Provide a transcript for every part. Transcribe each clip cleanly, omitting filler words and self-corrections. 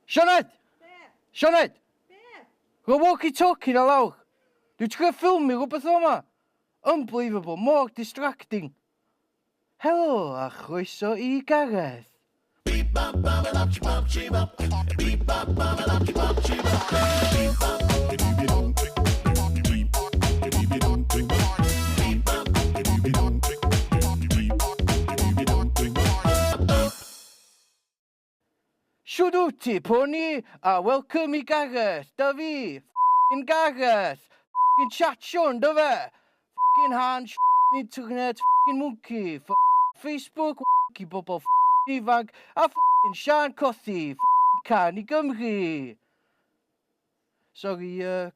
Sioned! Be? Sioned! Be? Rho walkie-talkie na lawr. Dwi'n trio ffilmio rhywbeth o yma. Unbelievable, mor distracting. Helo a chroeso i Gareth. Shwd wt ti, pony? A welcome i Gareth, da fi, f***ing Gareth, f***ing chat show ynddo fe? F***ing hans, f***ing internet, f***ing mwnci, f***ing Facebook, i bobl f***ing ifanc, a f***ing Siân Cothi, f***ing Cân i Gymru. Sori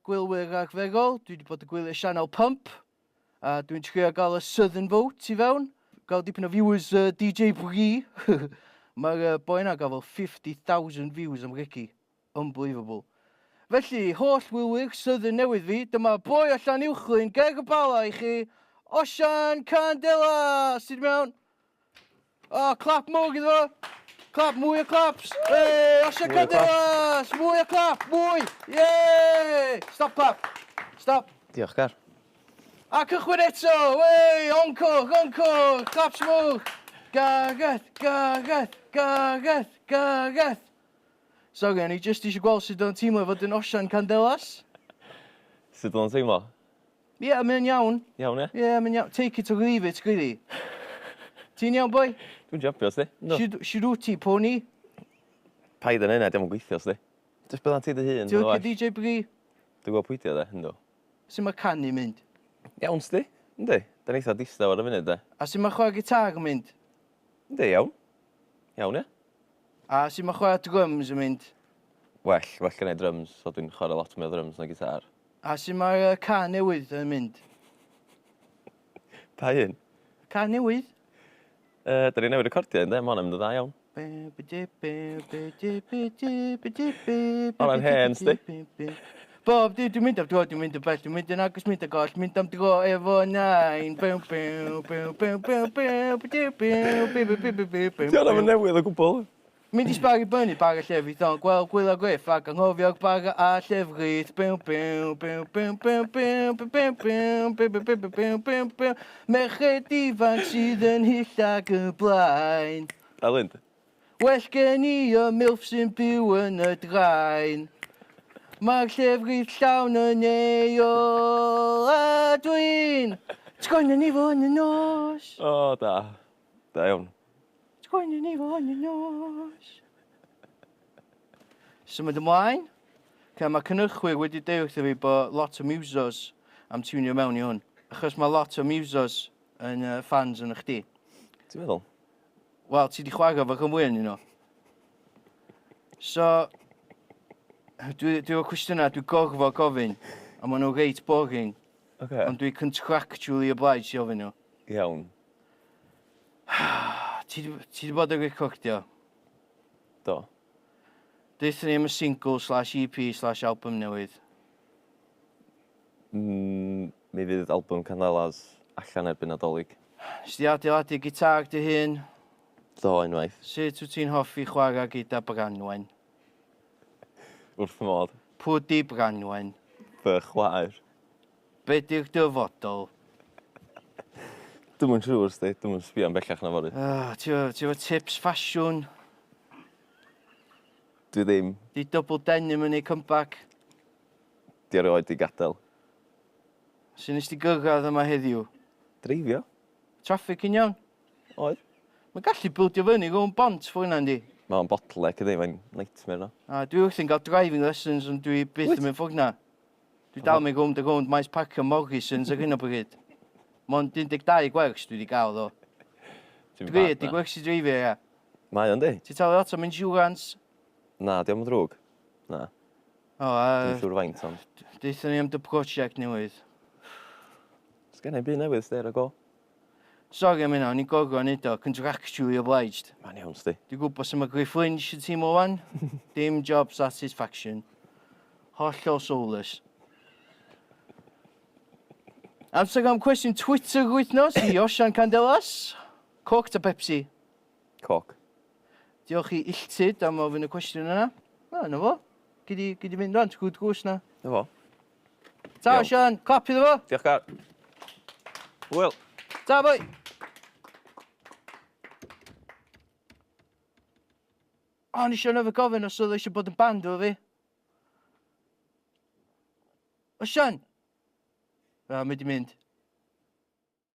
gwylwyr arferol, dwi wedi bod yn gwylio Sianel Pump, a dwi'n trio gael y Southern Vote i fewn. Gael dipyn o viewers DJ Bree. Mae'r boi yna gael fel 50,000 views am Ricky. Unbelievable. Felly, holl wylwyr Southern newydd fi, dyma boi o Llanuwchllyn ger y Bala i chi, Osian Candelas! Ti di mewn? O, clap mowr iddo fo! Clap, mwy o claps! Hey, Osian Candelas! Mwy o clap, mwy! Yay! Stop clap! Stop! Diolch, Gar. A cychwyn eto! Wey! Encore, encore! Claps mowr! Gareth, Gareth, Gareth, Gareth! Sorry, o'n i jyst eisiau gweld sut o'n teimlo fod yn Osian Candelas. Sut o'n teimlo? Ie, yeah, mae'n iawn. Iawn, ie? Ie, yeah, mae'n iawn. Take it or leave it, really. Ti'n iawn, boi? Dwi'n jumpio, sdi. No. Shwd, shwd wyt ti, pony? Paid yn hynna, diolch yn gweithio, sdi. Just bydda'n ti dy hun. Ti'n licio DJ Bree? Dwi'n gwybod pwy di o, de, yndw. Sut mae canu mynd? Iawn, sdi. Yndi. Da ni eitha distaw ar y funud, de. A sut mae chwarae gitar yn mynd? Yndi, iawn. Iawn, ie. A sut mae chwarae drums yn mynd? Well, well gen i drums, so dwi'n chwarae lot mwy o drums na gitar. A sut mae'r uh, car newydd yn mynd? Pa un? Car newydd? Uh, da ni newydd recordio un, de? Mae hwnna'n mynd yn dda iawn. Hwnna'n hen, sdi? Bob dydd dwi'n mynd am dro, dwi'n mynd yn bell, dwi'n mynd yn agos, mynd yn goll, mynd am dro efo nain. Bew, bew, bew, bew, bew, bew, bew, bew, bew, bew, bew, bew, bew. Di hwnna'n newydd o gwbl. Mynd i Spar i brynu bara llefrith ond gweld Gwil a Griff ac anghofio'r bara a llefrith. Biw biw biw biw biw biw biw biw biw biw biw biw biw biw biw Merched ifanc sydd yn hyll ag y blaen. Alun. Well gen i y milf sy'n byw yn y draen. Mae'r llefrith llawn yn ei ôl a dwi'n Sgwennu ni fo yn y nos. O, da. Da iawn. Sgwennu ni fo yn y nos. Symud ymlaen. Okay, mae cynhyrchwyr wedi deud wrtho fi bod lot o musos am tiwnio mewn i hwn. Achos mae lot o musos yn uh, fans yn chdi. Ti'n meddwl? Wel, ti di chwarae fo rhan fwy yn nhw. So, dwi, dwi efo cwestiynau dwi gorfod gofyn, a maen nhw reit boring. Okay. Ond dwi contractually obliged i ofyn nhw. Iawn. Ti 'di ti 'di bod yn recordio? Do. Deutha ni am y single slash EP slash album newydd. Mm, mi fydd album Candelas allan erbyn Nadolig. Nes di adeiladu gitar dy hun? Do, unwaith. Sut wyt ti'n hoffi chwarae gyda Branwen? Wrth fy modd. Pwy 'di Branwen? Fy chwaer. Be 'di'r dyfodol? Dwi'm yn siŵr sdi, dwi'm yn sbio am bellach na fory. Ah, ti efo ti efo tips ffasiwn? Dwi ddim. 'Di double denim yn neud comeback? 'Di erioed 'di gadel. Su' nes di gyrraedd yma heddiw? Dreifio. Traffic yn iawn? Oedd. Mae'n gallu bildio fyny rownd bont ffor 'na yndi? Mae o'n bottleneck yndi, mae'n nightmare 'no. A dwi wrthi'n gael driving lessons ond dwi byth yn mynd ffor 'na. Dwi dal mynd rownd a rownd maes parcio Morrisons ar hyn o bryd. Mond 12 gwers dwi 'di gael ddo. Ti'n Dwi 'di gwersi dreifio ia. Mae o yndi? Ti'n talu lot am insurance? Na, dio'm yn ddrwg. Na. O a... Dwi'm siŵr faint ond. Deutha ni am dy project newydd. Sgen i'm byd newydd sdi ar y go. Sori am hynna, o'n i'n gorfod neud o, contractually obliged. Mae'n iawn sdi. Dwi'n gwybod sut mae Griff Lynch yn teimlo wan. Dim job satisfaction. Hollol soulless. Amser am cwestiwn Twitter yr wythnos i Osian Candelas. Coke ta Pepsi? Coke. Diolch i Illtyd am ofyn y cwestiwn yna. Na, na fo. Gei di, gei di mynd rwan, ti'n gwybod gwrs na. Na fo. Ta, Iawn. Sian, clap iddo fo. Diolch gar. Hwyl. Ta, boi. O, nes i another gofyn os oedd eisiau bod yn band efo fi. O, Sian! Na, mae di mynd.